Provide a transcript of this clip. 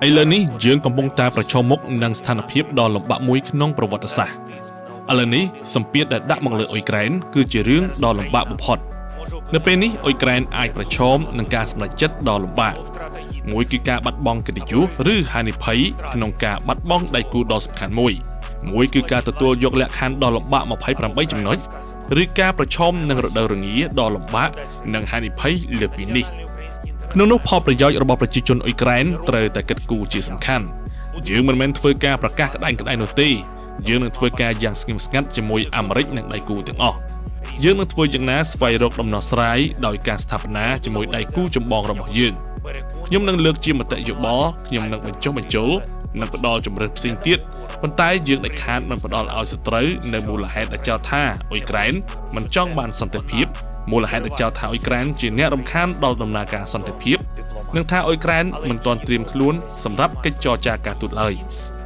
ឥឡូវនេះយើងកំពុងតែប្រឈមមុខនឹងស្ថានភាពដ៏លំបាកមួយក្នុងប្រវត្តិសាស្ត្រឥឡូវនេះសម្ពាធដែលដាក់មកលើអ៊ុយក្រែនគឺជារឿងដ៏លំបាកបំផុតនៅពេលនេះអ៊ុយក្រែនអាចប្រឈមនឹងការសម្រេចចិត្តដ៏លំបាកមួយគឺការបាត់បង់កិត្តិយសឬហានិភ័យក្នុងការបាត់បង់ដៃគូដ៏សំខាន់មួយមួយគឺការទទួលយកលក្ខខណ្ឌដ៏លំបាក28ចំណុចឬការប្រឈមនឹងរដូវរងាដ៏លំបាកនិងហានិភ័យលើសពីនេះ ក្នុងនោះផលប្រយោជន៍របស់ប្រជាជនអ៊ុយក្រែនត្រូវតែគិតគូរជាសំខាន់យើងមិនមែនធ្វើការប្រកាសក្តែងក្តែងនោះទេយើងនឹងធ្វើការយ៉ាងស្ងៀមស្ងាត់ជាមួយអាមេរិកនិងដៃគូទាំងអស់យើងនឹងធ្វើយ៉ាងណាស្វែងរកដំណោះស្រាយដោយការស្ថាបនាជាមួយដៃគូចម្បងរបស់យើងខ្ញុំនឹងលើកជាមតិយោបល់ខ្ញុំនឹងបញ្ចុះបញ្ចូលនិងផ្ដល់ជំរើសផ្សេងទៀតប៉ុន្តែយើងដាច់ខាតមិនផ្ដល់ឲ្យសត្រូវនៅមូលហេតុដែលចោទថាអ៊ុយក្រែនមិនចង់បានសន្តិភាពមូលហេតុដែលចោទថាអ៊ុយក្រែនជាអ្នករំខានដល់ដំណើរការសន្តិភាពនិងថាអ៊ុយក្រែនមិនទាន់ត្រៀមខ្លួនសម្រាប់កិច្ចចរចាការទូតឡើយ។